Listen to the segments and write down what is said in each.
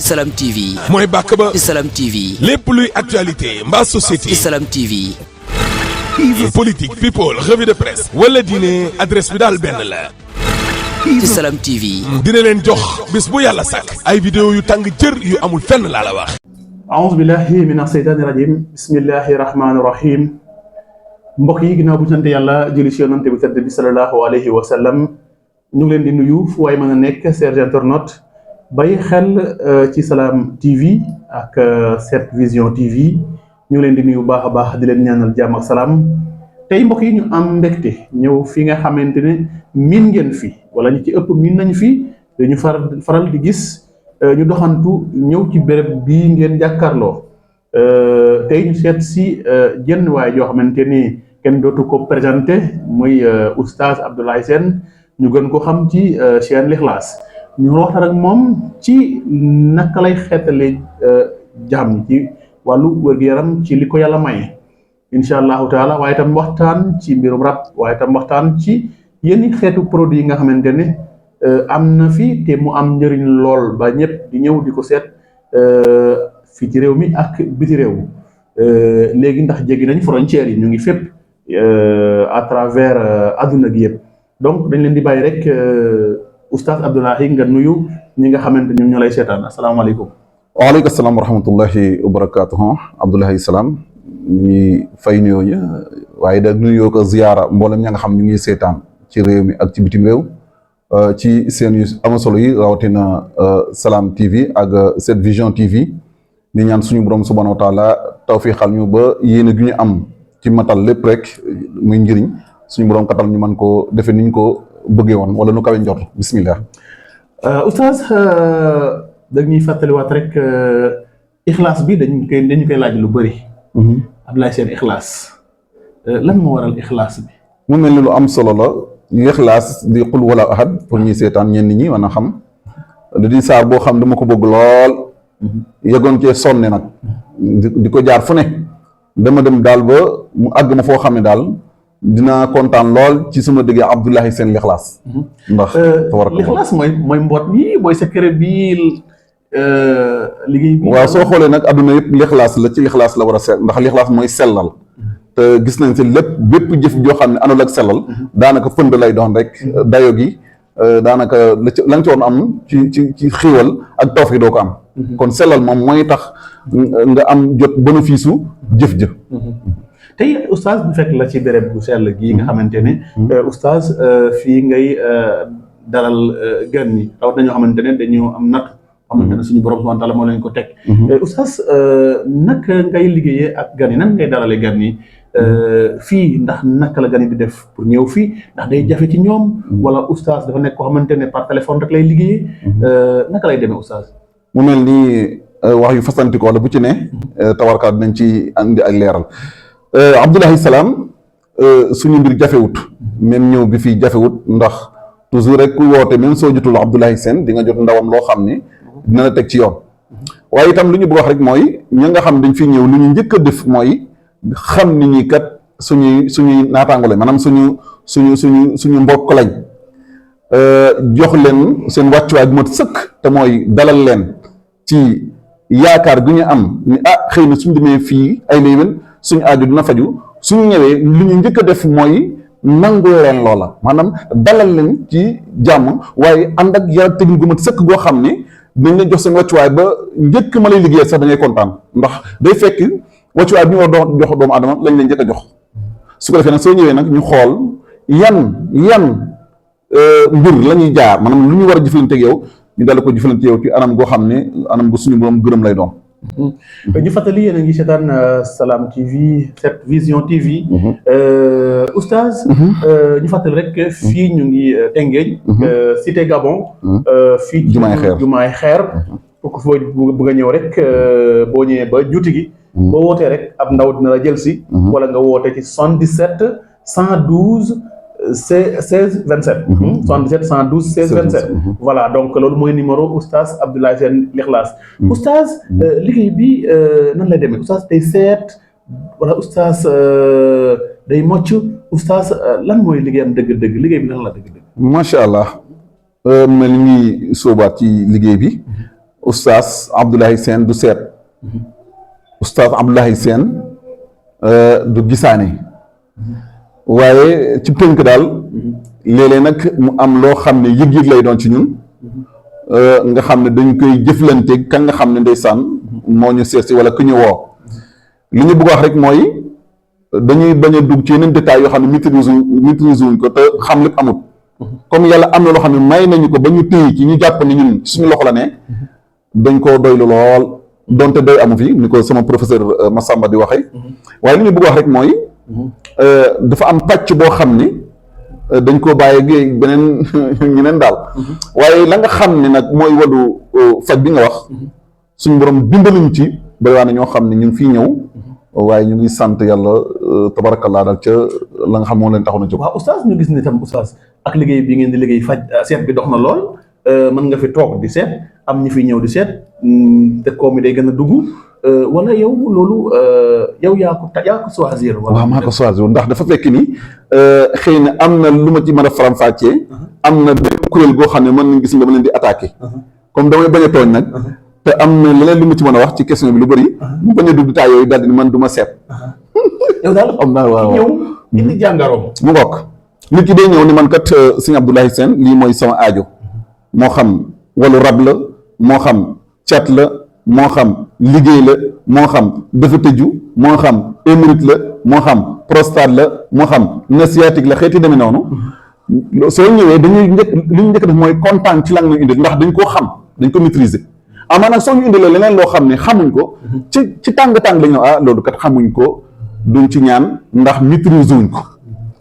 Salam TV. mooy bàkk ba. ci Salam TV. lépp luy actualité mbaa société. ci Salam TV. politique people revue de presse. wala diine adresse bi daal benn la. ci Salam TV. dina leen jox bis bu yàlla sàkk. ay vidéo yu tàng jër yu amul fenn laa la wax. aouzu billahi min asheytaani rajim bismillahi rahmaani rahim. mbokk yi ginnaaw bu ñu sant yàlla julli ci yonante bi tedd bi sallallahu alayhi wa sallam ñu ngi leen di nuyu fu waay mën a nekk chers internautes bàyyi xel ci Salam TV ak 7vision TV ñu ngi leen di nuyu baax a baax di leen ñaanal jàmm ak salaam. tey mbokk yi ñu am mbégte ñëw fi nga xamante ne miin ngeen fi wala ñu ci ëpp miin nañu fi dañu faral di gis ñu doxantu ñëw ci béréb bii ngeen jàkkaarloo tey ñu seet si jenn waay joo xamante ni kenn dootu ko présenté muy oustaz Abdoulaye Sène ñu gën ko xam ci chaîne l'Ikhlas ñu waxtaan ak moom ci naka lay xeetale jaam ci wàllu wér-gu-yaram ci li ko yàlla may incha allahu taala waaye itam waxtaan ci mbirum rab waaye itam waxtaan ci yenn xeetu produit yi nga xamante ne am na fi te mu am njëriñ lool ba ñëpp di ñëw di ko seet fii ci réew mi ak biti réew léegi ndax jéggi nañ frontières yi ñu ngi fépp à travers adduna gi yëpp donc dañ leen di bàyyi rek oustaz Abdoulaye nga nuyu ñi nga xamante ñoom ñoo lay seetaan asalaamaaleykum. waaleykum salaam wa rahmatullahi wa barakaatuhu Abdoulaye Salaam ñuy fay nuyoo ña waaye da nuyoo ko ziyaara mboolem ña nga xam ñu ngi seetaan ci réew mi ak ci bitim réew ci seen yu am solo yi rawatina Salam TV ak 7vision TV ni ñaan suñu borom subhanahu wa taala tawfiixal ñu ba yéene gi ñu am ci matal lépp rek muy njëriñ suñu borom katal ñu mën koo defee niñ ko bëggee woon wala nu kawe njort bismillah. oustaz dañuy fàttaliwaat rek Ikhlas bi dañu koy laaj lu bëri. Abdoulaye Sène Ikhlas lan moo waral Ikhlas bi. mu mel ni lu am solo la Ikhlas di qul wala ahad pour ñuy seetaan ñenn ñi mën a xam da di saar boo xam dama ko bëgg lool. yeggoon cee sonne nag. di ko jaar fu ne. dama dem daal ba mu àgg ma foo xam ne daal dinaa kontaan lool ci suma déggee Abdoulaye Sène l'Ikhlas. ndax l'Ikhlas mooy mboot bi mooy secret bi liggéey bi. waaw soo xoolee nag adduna yëpp l'Ikhlas la ci l'Ikhlas la war a sell ndax l'Ikhlas mooy sellal. te gis nañ si lépp bépp jëf joo xam ne àndul ak sellal. daanaka fënd lay doon rek. dayo gi daanaka la nga ci woon am ci xiiwal ak tawfiq doo ko am. kon sellal moom mooy tax nga am jot bénéfice su jëf-jëf. tey oustaz bu fekk la ci béréb bu sell gii nga xamante ne. oustaz fii ngay dalal gan ñi rawat nañoo xamante ne dañu am natt. xamante ne suñu borom subhanahu wa taala moo leen ko teg. oustaz naka ngay liggéeyee ak gan yi nan ngay dalalee gan yi fii ndax naka la gan yi di def pour ñëw fii ndax day jafe ci ñoom. wala oustaz dafa nekk koo xamante ne par téléphone rek lay liggéeyee. naka lay demee oustaz. mu mel ni wax yu fasantikoo la bu ci ne. tawarkaat dinañ ci andi ak leeral. Abdoulaye Salaam suñu mbir jafewut même ñëw bi fii jafewut ndax toujours rek ku woote même soo jotul Abdoulaye Sène di nga jot ndawam loo xam ni dina la teg ci yoon. waaye itam lu ñu bëgg wax rek mooy ñi nga xam dañ fi ñëw lu ñu njëkk a def mooy xam ni ñi kat suñuy naataango lañ maanaam suñu mbokk lañ jox leen seen wàccuwaay bu mat sëkk te mooy dalal leen ci yaakaar gu ñu am ni xëy na suñu demee fii ay léewén suñu aaju dina faju suñu ñëwee lu ñu njëkk a def mooy nangu leen loola maanaam dalal leen ci jàmm waaye ànd ak yar technique gu mat sëkk goo xam ni dinañ leen jox seen wàccuwaay ba njëkk ma lay liggéeyal sax da ngay kontaan ndax day fekk wàccuwaay bi ñu war a jox doomu adama lañ leen njëkk a jox su ko defee nag soo ñëwee nag ñu xool yan mbir la ñuy jaar maanaam lu ñu war a jëflante ak yow ñu dal ko jëflante yow ci anam goo xam ne anam gu suñu borom gërëm lay doon. ñu fàttali yéen a ngi seetaan Salam TV 7vision TV. oustaz. ñu fàttali rek fii ñu ngi Tëngéej. cité Gabon. fii jumaay xeer. pour que foo bëgg a ñëw rek boo ñëwee ba juuti gi. boo wootee rek ab ndaw dina la jël si. wala nga woote ci 77 112. 16 27. 77 112 16 27. voilà donc loolu mooy numéro oustaz Abdoulaye Sène l'Ikhlas. oustaz liggéey bi nan lay demee oustaz day seet wala oustaz day mocc oustaz lan mooy liggéeyam dëgg-dëgg liggéey bi lan la dëgg-dëgg. macha allah mel ni ñuy sóobaat ci liggéey bi oustaz Abdoulaye Sène du seet oustaz Abdoulaye Sène du gisaane waaye ci tënk daal léeg-léeg nag mu am loo xam ne yëg-yëg lay doon ci ñun nga xam ne dañ koy jëflante kan nga xam ne ndeysaan moo ñu seet si wala ku ñu woo li ñu bëgg wax rek mooy dañuy bañ a dugg ci yeneen détails yoo xam ne maîtrise wuñ ko te xam lépp amut comme yàlla am na loo xam ne may nañu ko ba ñu téye ci ñu jàpp ni ñun suñu loxo la ne dañ koo doylu lool donte doy amu fi ni ko sama professeur Massamba di waxee waaye li ñu bëgg wax rek mooy dafa am pàcc boo xam ni dañ koo bàyyi beneen ñeneen daal waaye la nga xam ne nag mooy wàllu faj bi nga wax suñu borom bindaluñ ci bari waa ne ñoo xam ne ñu ngi fii ñëw waaye ñu ngi sant yàlla tabarakallah daal ca la nga xam moo leen taxoon a jóg. waaw oustaz ñu gis ne tam oustaz ak liggéey bi ngeen di liggéey faj seet bi dox na lool mën nga fi toog di seet am ñu fi ñëw di seet te koo mi day gën a dugg wala yow loolu yow yaa ko choisir. waaw maa ko choisir ndax dafa fekk ni xëy na am na lu ma ci mën a faram-fàccee am na benn kuréel goo xam ne mën nañ gis nga dama leen di attaqué comme damay bañ a tooñ nag. te am na leneen lu mu ci mën a wax ci question bi lu bëri. mu bañ a dugg détails yooyu daal di man du ma seet. yow daal am naa waaw ñëw indi jàngaro. mu ngoog nit ki day ñëw ni man kat sëñ Abdoulaye Sène lii mooy sama aajo moo xam wàllu rab la moo xam cat la moo xam liggéey la moo xam dafa tëju moo xam hémorroïde la moo xam prostate la moo xam nerf sciatique la xeeti demee noonu soo ñëwee dañuy njëkk li ñu njëkk def mooy kontaan ci lan nga indi ndax dañ koo xam dañ ko maîtriser. amaa nag soo ñu indi la leneen loo xam ne xamuñ ko ci tàng-tàng lañ ne loolu kat xamuñ ko duñ ci ñaan ndax maîtriser wuñ ko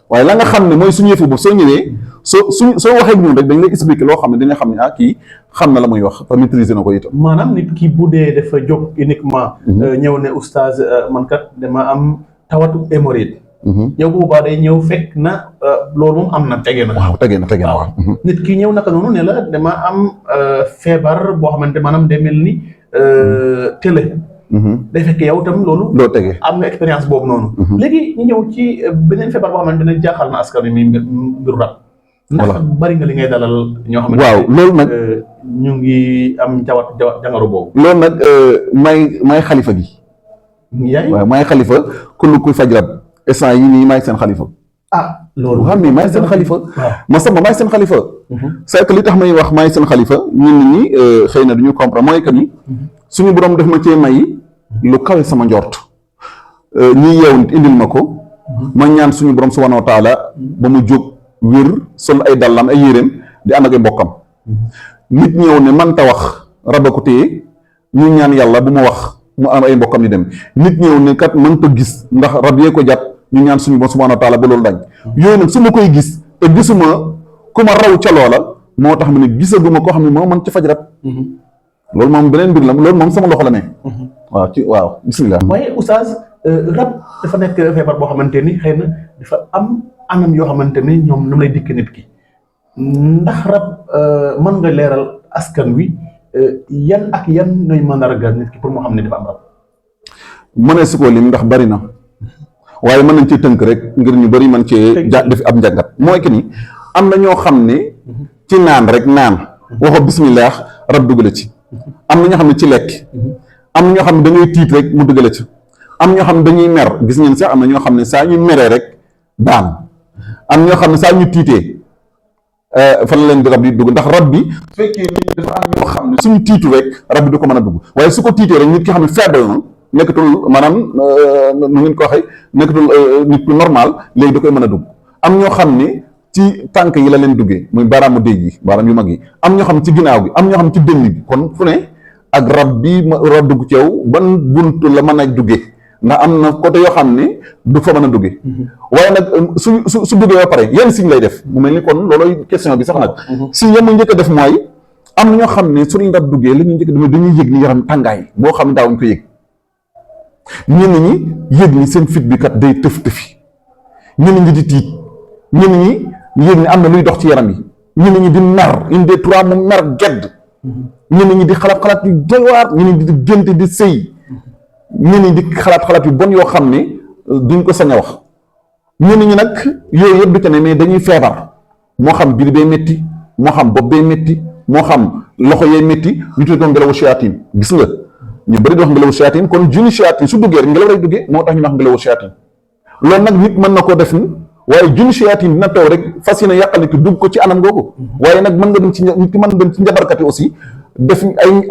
waaye la nga xam ne mooy suñu yëfu boobu soo ñëwee soo waxee ak ñun rek dañ lay expliquer loo xam ne dañuy xam ne kii xam na la muy wax te maîtriser na ko itam. maanaam nit ki bu dee dafa jóg uniquement. ñëw ne oustaz man kat dama am tawatu hémorroïde. yow boobaa day ñëw fekk na loolu moom am na tege na. waaw tege na waaw. nit ki ñëw naka noonu ne la dama am feebar boo xamante maanaam day mel ni télé. day fekk yow tam loolu. loo tege am nga expérience boobu noonu. léegi ñu ñëw ci beneen feebar boo xamante ne jaaxal na askan wi mi mbiru rab. ndax bari nga li ngay dalal ñoo xamante ne. waaw loolu nag ñu ngi am jàngoro boobu. loolu nag may xalifa gi. yaay waaw may xalifa kullu kuy faj rab instant yii nii maay seen xalifa. loolu xam ni maay seen xalifa. ma sama maay seen xalifa. c'est que li tax may wax maay seen xalifa ñun nit ñi xëy na duñu comprendre mooy que ni suñu borom def ma cee may lu kawe sama njort ñii yeew nit indil ma ko. ma ñaan suñu borom subhanahu wa taala ba mu jóg wér sol ay dallam ay yéreem di ànd ak ay mbokkam. nit ñëw ne man ta wax raba ko téye ñu ñaan yàlla bu ma wax mu am ay mbokkam di dem nit ñëw ne kat mënta gis ndax rab yee ko jàpp. ñu ñaan suñu borom subhanahu wa taala ba loolu dañ yooyu nag su ma koy gis te gisuma ku ma raw ca loola moo tax ma ne gisaguma koo xam ne moo man ci faj rab loolu moom beneen mbir la loolu moom sama loxo la ne waaw bismillah waaye oustaz rab dafa nekk feebar boo xamante ni xëy na dafa am anam yoo xamante ni ñoom nam lay dikk nit ki ndax rab mën nga leeral askan wi yan ak yan ñooy mandarga nit ki pour moo xam ne dafa am rab mënee su ko lim ndax bari na waaye mën nañ ci tënk rek ngir ñu bëri mën cee def ab njàngat mooy que ni am na ñoo xam ne ci naan rek naan waxo bismillah rab dugg la ci am na ñoo xam ne ci lekk am na ñoo xam ne da ngay tiit rek mu dugg la ci am ñoo xam ne dañuy mer gis ngeen sax am na ñoo xam ne saa ñu meree rek daan am ñoo xam ne saa ñu tiitee fan la leen di rab yi dugg ndax rab bi su fekkee nit dafa am ñoo xam ne suñu tiitu rek rab bi du ko mën a dugg waaye su ko tiitee rek nit ki xam ne faible na nekkatul maanaam nu ngeen ko waxee nekkatul nit ku normal léegi da koy mën a dugg am ñoo xam ne ci tànk yi la leen duggee muy baaraamu déj yi baaraam yu mag yi am ñoo xam ci ginnaaw gi am ñoo xam ci dënn bi kon fu ne ak rab bi rab dugg ci yow ban buntu la mën a duggee ndax am na côté yoo xam ne du fa mën a duggee waaye nag su duggee ba pare yenn signe lay def mu mel ni kon looloy question bi sax nag signe ya mu njëkk a def mooy am na ñoo xam ne suñu rab duggee la ñuy njëkk a dañuy yëg ni yaram tàngaay boo xam ne daawuñ ko yëg ñenn ñi yëg ni seen fit bi kat day tëf-tëfi ñenn ñi di tiit ñenn ñi yëg ni am na luy dox ci yaram yi ñenn ñi di mer une des trois mu mer gedd ñenn ñi di xalaat yu doy waar ñenn ñi di gént di sëy ñenn ñi di xalaat yu bon yoo xam ne duñ ko sañ a wax ñenn ñi nag yooyu yëpp du ca ne mais dañuy feebar moo xam biir bee métti moo xam bopp bee métti moo xam loxo yee métti ñu tuddee ko ngelawu shayatin gis nga ñu bëri di wax ngelawu shayatin kon junni shayatin su duggee rek ngelaw lay duggee moo tax ñu wax ngelawu shayatin loolu nag nit mën na koo def ni waaye junni shayatin dina taw rek fas yéene yàqal nit ki dugg ko ci anam googu waaye nag mën nga dem ci nit ki mën na dem ci njabarkat yi aussi def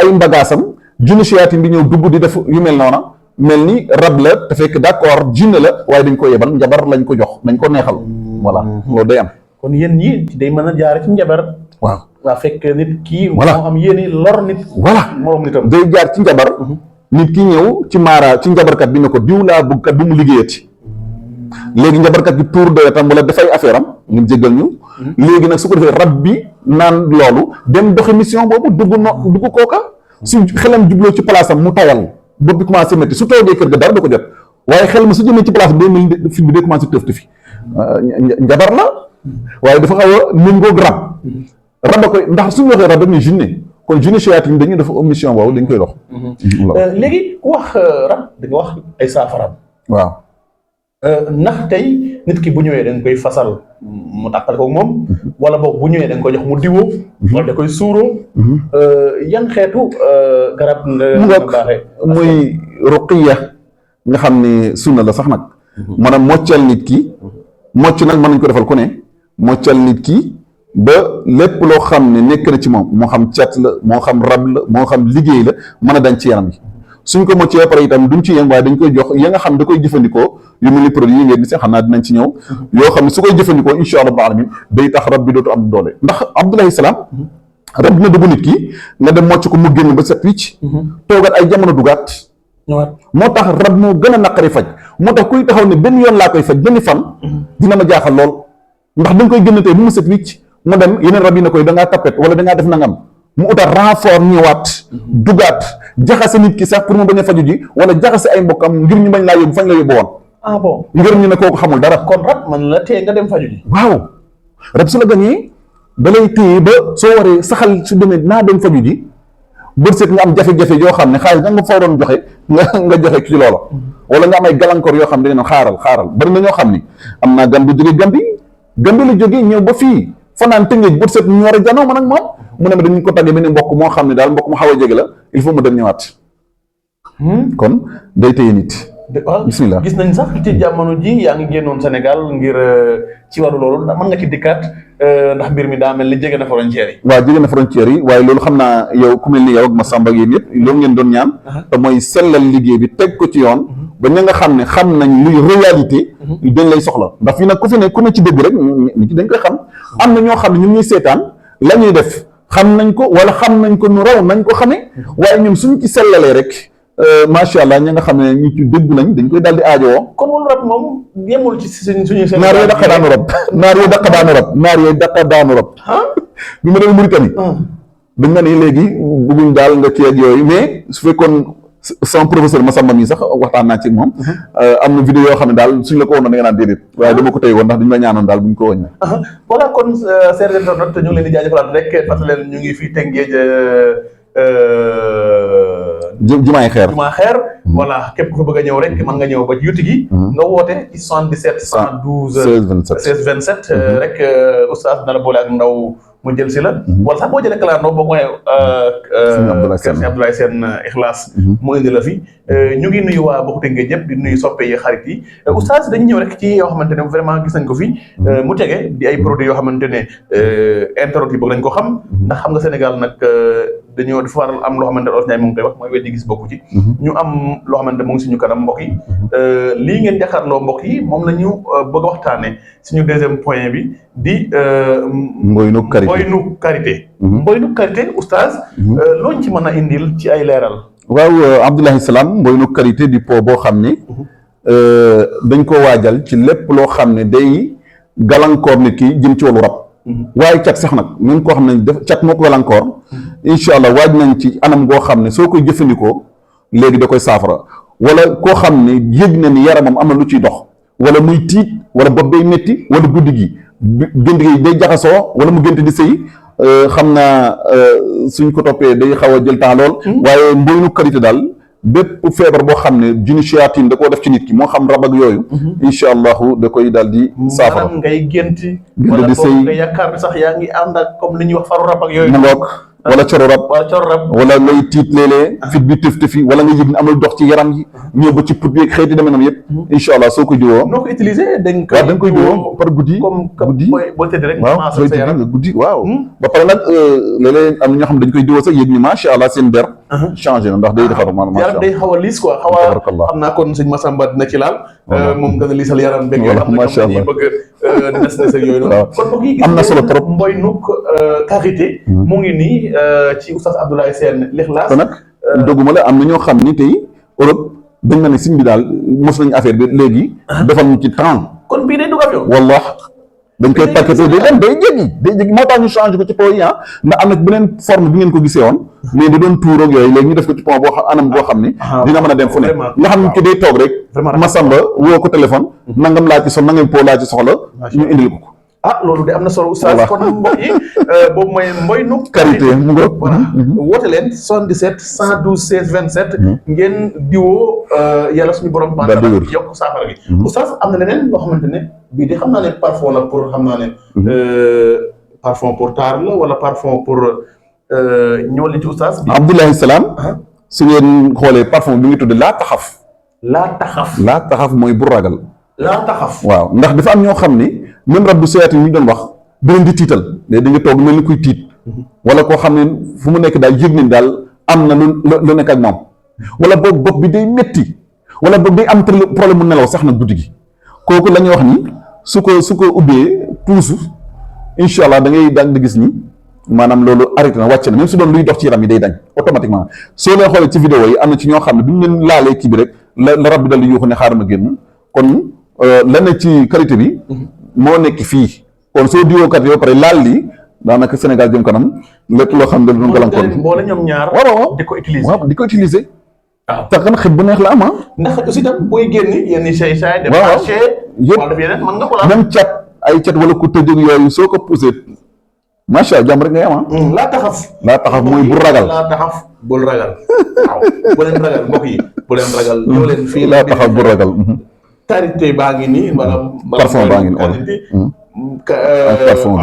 ay mbagaasam junni shayatin bi ñëw dugg di def yu mel noona mel ni rab la te fekk d'accord jinne la waaye dañ ko yebal njabar lañ ko jox dañ ko neexal voilà loolu day am kon yéen ñi day mën a jaare ci njabar waaw waa fekk nit kii voilà moo am yéeni lor nit voilà moroom nitam day jaar ci njabar nit ki ñëw ci maara ci njabarkat bi ne ko diw laa bëgg kat bu mu liggéeyati léegi njabarkat bi tuur deretam wala dafay affaire am ñu jéggal ñu léegi nag su ko defee rab bi naan loolu dem doxi mission boobu dugg kooka su xelam jubloo ci place am mu tayal bopp bi commencé métti su toogee kër ga dara du ko jot waaye xel ma su jëmee ci place bi day mel fi bi day commencé tëf fi njabar la waaye dafa xaw a méngoog rab a koy ndax suñu waxee rab dañuy jinne kon jinne shayatin dañuy def mission boobu dañ koy dox léegi ku wax rab di nga wax ay saafaraam waaw ndax tey nit ki bu ñëwee da nga koy fasal mu tàqal ko moom wala boog bu ñëwee da nga koy jox mu diwoo wala da koy suuroo yan xeetu garab nga baaxee muy ruqiya nga xam ne sunna la sax nag maanaam moccal nit ki mocc nag mën nañ ko defal ku ne moccal nit ki ba lépp loo xam ne nekk na ci moom moo xam cat la moo xam rab la moo xam liggéey la mën a dañ ci yaram yi suñ ko moccee ba pare itam duñ ci yem waaye dañ koy jox ya nga xam ne da koy jëfandikoo yu mel ni produit yi ngeen di seen xam naa dinañ ci ñëw yoo xam ne su koy jëfandikoo insha allah alamin day tax rab bi dootu am doole ndax Abdoulaye Salaam rab dina dugg nit ki nga dem mocc ko mu génn ba set wicc toogat ay jamono dugaat moo tax rab moo gën a naqari faj moo tax kuy taxaw ne benn yoon laa koy faj benn fan dina ma jaaxal lool ndax da nga koy génn tey bu mu set wicc mu dem yeneen rab yi ne koy da ngaa tapet wala da ngaa def nangam mu utal renfort ñëwaat dugaat jaxase nit ki sax pour mu bañ a faju ji wala jaxase ay mbokkam ngir ñu bañ laa yóbbu fañ la yóbbu woon ah bon ngir ñu ne kooku xamul dara kon rab man la tee nga dem faju ji waaw rab su la gañee da lay téye ba soo waree saxal su demee naa dem faju ji bët nga am jafe-jafe yoo xam ne xaalis da nga fa doon joxe nga joxe ci loola wala nga am ay gàllankoor yoo xam ne da nga xaaral bari na ñoo xam ni am naa gan bu jóge Gambi la jógee ñëw ba fii fanaan Tëngéej bët set ñu war a janoo man ak moom mu ne ma dañu ko tàggee benn mbokk moo xam ne daal mbokk mu xaw a jege la il faut mu dem ñëwaat kon day téye nit bismillah gis nañ sax ci jamono ji yaa ngi génnoon Sénégal ngir ci wàllu loolu mën nga ci dikkaat ndax mbir mi daa mel ni jege na frontière yi waaw jege na frontière yi waaye loolu xam naa yow ku mel ni yow ak Massamba ak yéen yëpp loolu ngeen doon ñaan te mooy sellal liggéey bi teg ko ci yoon ba ña nga xam ne xam nañ luy réalité dañ lay soxla ndax fii nag ku fi ne ku ne ci dëgg rek nit dañ koy xam am na ñoo xam ne ñun ñuy seetaan la ñuy def xam nañ ko wala xam nañ ko nu raw nañ ko xamee waaye ñun suñ ci sellalee rek macha allah ña nga xam ne ñu ci dëgg nañ dañ koy daal di aajowoo. kon wàllu rab moom yemul ci suñuy naar yooyu daqa daanu rab naar yooyu daqa daanu rab bi ma demee Mauritanie dañ ma ne léegi bëgguñ daal nga kii ak yooyu mais su fekkoon sama professeur Massamba mi sax waxtaan naa ci moom am na vidéo yoo xam ne daal suñ la ko woon da nga naan déedéet waaye dama ko tey woon ndax dañu la ñaanoon daal buñ ko woñ voilà kon chers internautes ñu ngi leen di jaajëfalaat rek fàttali leen ñu ngi fii Tëngéej jumaay xeer voilà képp ku fa bëgg a ñëw rek mën nga ñëw ba ci yuti gi nga woote ci 77 112 16 27 rek oustaz dina la boole ak ndaw mu jël si la wala sax boo jëlee clando boo ko waxee Abdoulaye Sène Ikhlaas mu indi la fi ñu ngi nuyu waa bokku Tëngéej yëpp di nuyu soppe yi xarit yi oustaz dañu ñëw rek ci yoo xamante ne vraiment gis nañ ko fi mu tege di ay produits yoo xamante ne internautes yi bëgg nañ ko xam ndax xam nga Sénégal nag dañoo dafa waral am loo xamante ne Olof Ndiaye mu ngi koy wax mooy weddi gis bokku ci ñu am loo xamante mu ngi suñu kanam mbokk yi lii ngeen jàkkaarloo mbokk yi moom la ñu bëgg a waxtaane suñu deuxième point bi di mboynu karité mboynu karité oustaz looñ ci mën a indil ci ay leeral waaw Abdoulaye Salaam mboynu karité di po boo xam ni dañ ko waajal ci lépp loo xam ne day gàllankoor nit ki jëm ci wàllu rab waaye cat sax nag même koo xam ne def cat moo ko gàllankoor incha allah waaj nañ ci anam goo xam ne soo koy jëfandikoo léegi da koy saafara wala koo xam ne yëg na ni yaramam am na lu ciy dox wala muy tiit wala bopp day métti wala guddi gi gént gi day jaxasoo wala mu gént di sëy xam naa suñ ko toppee day xaw a jël temps lool waaye mboynu karité daal bépp feebar boo xam ne jinne shayatin da koo def ci nit ki moo xam rab ak yooyu incha allahu da koy daal di saafara. maanaam ngay génti wala di sëy nga yaakaar ni sax yaa ngi ànd ak comme li ñuy wax faru rab ak yooyu mu ngoog wala coro rab wala ngay tiit léeg-léeg fit bi tëf-tëfi wala nga yëg ne amul dox ci yaram yi ñëw ba ci put bi xeeti demee nam yëpp incha allah soo ko diwoo noo ko utiliser da nga koy diwoo par guddi guddi boo tëdd rek waaw booy tëdd nga guddi waaw ba pare nag léeg-léeg am na ñoo xam ne dañ koy diwoo sax yëg ni macha allah seen der changé na ndax day defar maanaam yaram day xaw a liis quoi xaw a xam naa kon sëñ Massamba dina ci laal moom dana liisal yaram beeg yoo xam ne comme dañuy bëgg di des ak yooyu noonu kon mbokk yi am na solo trop Mboy Nouk Karité mu ngi nii ci Oustaz Abdoulaye Sène l'Ikhlas te nag doguma la am na ñoo xam ni tey Europe dañ na ne siñ bi daal mos nañu affaire bi léegi defal ñu ci temps kon bii day dugg avion wallah dañ koy paqueté day dem day jéggi moo tax ñu changé ko ci po yi ndax am na beneen forme bi ngeen ko gisee woon mais da doon tuur ak yooyu léegi ñu def ko ci pont boo xam anam boo xam ni dina mën a dem fu ne nga xam ne ki day toog rek Massamba woo ko téléphone nangam laa ci soxla nangam po laa ci soxla ñu indil ko loolu de am na solo oustaz kon mbokk yi boobu mooy Mboy Nouk Karité mu ngoog voilà woote leen 77 112 16 27 ngeen diwoo yàlla suñu borom maanaam yokk saafara gi oustaz am na leneen loo xamante ne bii de xam naa ne parfum la pour xam naa ne parfum pour taar la wala parfum pour ñëwal li ci oustaz bi Abdoulaye Salam su ngeen xoolee parfum bi ngi tudd laa taxaf laa taxaf mooy bu ragal laa taxaf waaw ndax dafa am ñoo xam ni même rabbu sayaatin ñu doon wax da leen di tiital léegi da nga toog mel ni kuy tiit wala koo xam ne fu mu nekk daal yëg nañ daal am na lu nekk ak moom wala boog bopp bi day métti wala boog day am problème mu nelaw sax na guddi gi kooku la ñuy wax ni su ko ubbee tuusu incha allah da ngay daal di gis ni maanaam loolu arrêté na wàcc na même su doon luy dox ci yaram yi day dañ automatiquement soo leen xoolee ci vidéo yi am na ci ñoo xam ne bu ñu leen laalee kii bi rek la rab bi dal di yuuxu ne xaaral ma génn kon la ne ci qualité bi moo nekk fii kon soo diwoo kat yoo pare laal lii daanaka Sénégal jëm kanam lépp loo xam ne dañu gàllankoor boole ñoom ñaar waaw di ko utiliser waaw di ko utiliser waaw tax kan xet bu neex la am ndax aussi tam booy génn yenn say dem marché wala def yeneen mën nga ko laal même cat ay cat wala ku tëjëg yooyu soo ko poussé macha allah jàmm rek ngay am laa taxaf mooy bu ragal laa taxaf bul ragal waaw bu leen ragal mbokk yi bu leen ragal ñoo leen fii laa taxaf bu ragal Karité baa ngi nii wala parfum baa ngi nii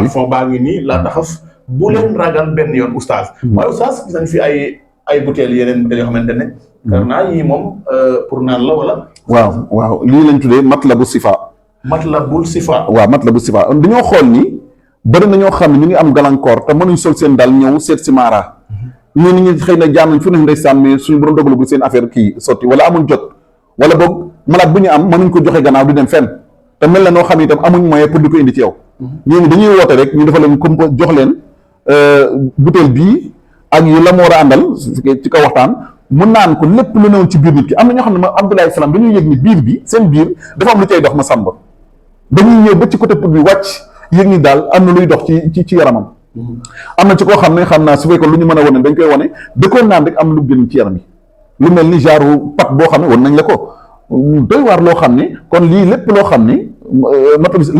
parfum baa ngi nii laa taxaf bu leen ragal benn yoon oustaz waaye oustaz gis nañ fi ay bouteilles yeneen bouteilles yoo xamante ne kar naa yii moom pour naan la wala waaw lii lañ tuddee matlabu sifa matlabul sifa waaw matlabu sifa dañoo xool ni bëri na ñoo xam ne ñu ngi am gàllankoor te mënuñ sol seen daal ñëw seet si maara ñu ni ñu xëy na jaam nañ fu ne ndeysaan mais suñu borom dogalu bu seen affaire kii sotti wala amuñ jot wala boog malade bu ñu am mënuñ ko joxe gannaaw di dem fenn te mel na noo xam ne itam amuñ moyen pour di ko indi ci yow ñooñu dañuy woote rek ñu defal leen comme jox leen butéel bii ak yu la mu war a àndal ci kaw waxtaan mu naan ko lépp lu newoon ci biir nit ki am na ñoo xam ne ma Abdoulaye Salam dañuy yëg ni biir bi seen biir dafa am lu cay dox ma sàmba dañuy ñëw ba ci côté put bi wàcc yëg ni daal am na luy dox ci yaramam am na ci koo xam ne xam naa su fekkoon lu ñu mën a wane dañ koy wane da koo naan rek am lu génn ci yaram yi lu mel ni genre pat boo xam ne wan nañ la ko doy waar loo xam ne kon lii lépp loo xam ne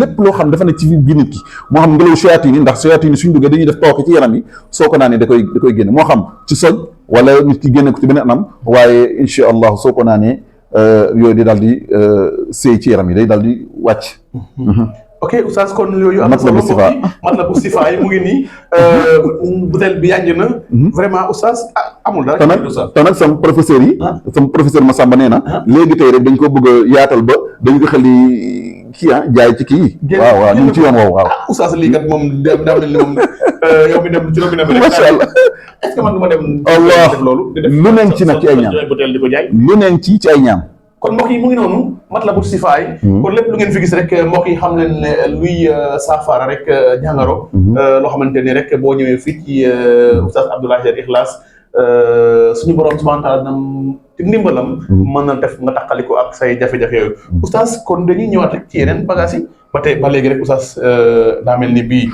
lépp loo xam ne dafa ne ci biir nit ki moo xam ngelaw shayatin yi ndax shayatin yi suñ duggee dañuy def tooke ci yaram yi soo ko naanee da koy génne moo xam ci soj wala nit ki génne ko ci beneen anam waaye incha allah soo ko naanee yooyu day daal di seey ci yaram yi day daal di wàcc. ok oustaz kon yooyu am na solo matlabu sifa yi mu ngi nii butel bi yànj na vraiment oustaz amul dara te nag sama professeur yi sama professeur Massamba nee na léegi tey rek dañ ko bëgg a yaatal ba dañ ko xel di kii jaay ci kii waaw ñu ngi ci yoon woowu waaw oustaz lii kat moom daa mel ni moom yow mi dem ci robinet bi macha allah est-ce que man du ma dem allah def loolu lu neen ci nag ci ay ñaam butel di ko jaay lu neen ci ay ñaam kon mbokk yi mu ngi noonu matlabu sifa yi kon lépp lu ngeen fi gis rek mbokk yi xam leen ne luy saafara rek jàngaro loo xamante ni rek boo ñëwee fii ci oustaz Abdoulaye Sène Ikhlas suñu borom subhanahu wa taala ci ndimbalam mën na def nga taqaliko ak say jafe-jafe yooyu oustaz kon dañuy ñëwaat rek ci yeneen bagages yi ba tey ba léegi rek oustaz daa mel ni bii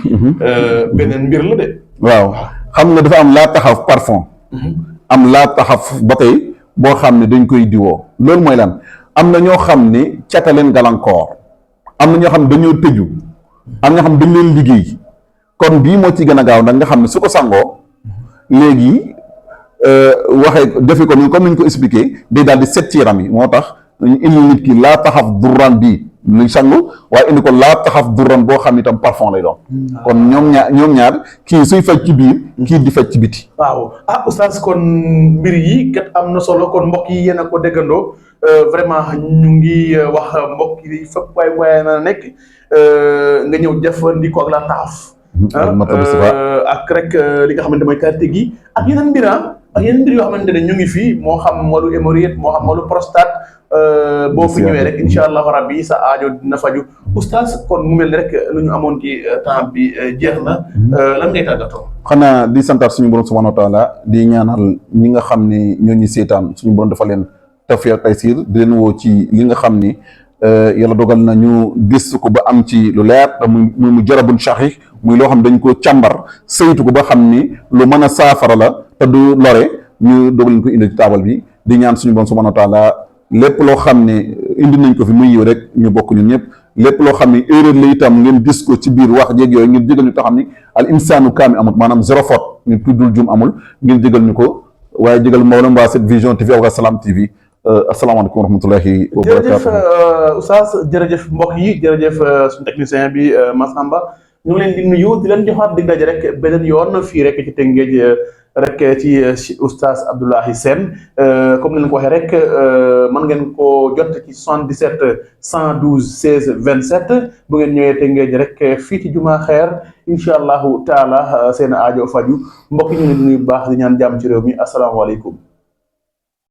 beneen mbir la de waaw xam nga dafa am laa taxaf parfum am laa taxaf ba tey boo xam ne dañ koy diwoo loolu mooy lan am na ñoo xam ne cata leen gàllankoor am na ñoo xam ne dañoo tëju am na ñoo xam ne dañ leen liggéey kon bii moo ci gën a gaaw nag nga xam ne su ko sangoo léegi waxee defe ko ni comme ni ñu ko expliqué day daal di set ci yaram yi moo tax ñu indi nit ki laa taxaf durran bi luy sangu waaye indi ko laa taxaf durran boo xam ne itam parfum lay doon kon ñoom ñaar kii suy faj ci biir kii di faj ci biti. waaw oustaz kon mbir yi kat am na solo kon mbokk yi yéen a ko déggandoo vraiment ñu ngi wax mbokk yi fépp waaye na nekk nga ñëw jëfandikoo ak la taxaf ak rek li nga xamante mooy karité gi ak yeneen mbir yoo xamante ne ñu ngi fii moo xam wàllu hémorroïde moo xam wàllu prostate boo fi ñëwee rek incha allahu rabbi sa aajo dina faju oustaz kon mu mel ni rek lu ñu amoon ci temps bi jeex na lan ngay tàggatoo. xanaa di santaat suñu borom subhanahu wa taala di ñaanal ñi nga xam ne ñoo ñu seetaan suñu borom dafa leen tawfiq ak taysir di leen woo ci li nga xam ni yàlla dogal na ñu gëstu ko ba am ci lu leer mu jarabun saxiix muy loo xam dañ ko càmbar saytu ko ba xam ni lu mën a saafara la te du lore ñu dogal leen ko indi ci taabal bi di ñaan suñu borom subhanahu wa taala lépp loo xam ne indi nañ ko fi muy yiw rek ñu bokk ñun ñëpp lépp loo xam ne erreur la itam ngeen gis ko ci biir wax jéeg yooyu ngeen jégal ñu taxam ni al insaanu kaami amut maanaam zéro faute ñu tuddul jum amul ngeen jégal ñu ko waaye jégal mboolem waa cette vision TV ak Salam TV asalaamaaleykum wa rahmatullahi wa jërëjëf oustaz jërëjëf mbokk yi jërëjëf suñu technicien bi Massamba ñu ngi leen di nuyu di leen joxaat dig daje rek beneen yoon fii rek ci Tëngéej rek ci oustaz Abdoulaye Sène comme ni leen ko waxee rek mën ngeen ko jot ci 77 112 16 27 bu ngeen ñëwee Tëngéej rek fii ci Juma Xeer incha allahu taala seen aajo faju mbokk yi ñu leen di nuyu bu baax di ñaan jàmm ci réew mi asalaamaaleykum